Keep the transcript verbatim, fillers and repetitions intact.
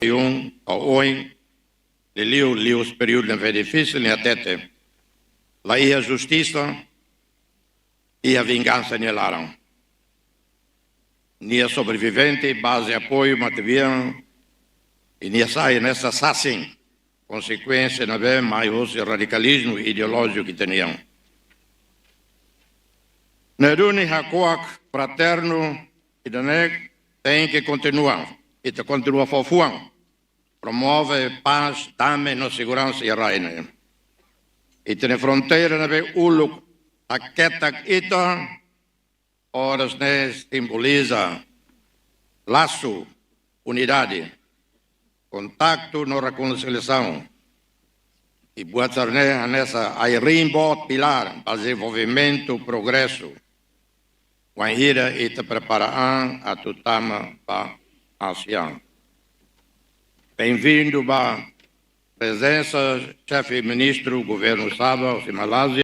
e um to'o ohin, liuliu, liu períodu ne'ebé difisil nia hatete. La iha justisa, iha vingansa nia laran. Nia sobrevivente, baze apoiu matebian, i nia sai hanesan sasin. Konsekuénsia ne'ebé mai husi radikalizmu ideolójiku ita-nian. Ne'e duni hakuak fraternu ida-ne'e tenke kontinua, ita kontinua fó fuan, promove pás, dame no seguransa iha rai ne'e. Ita-nia fronteira ne'ebé uluk haketak ita, oras ne'e simboliza lasu, unidade, kontaktu no rekonsiliasaun. I buat sira-ne'e hanesan ai-riin boot pilár ba dezenvolvimentu, progresu. Wainhira ita prepara an atu tama ba ASEAN. Benvindu ba prezensa Xefe Ministru Governu Sabah husi Malázia.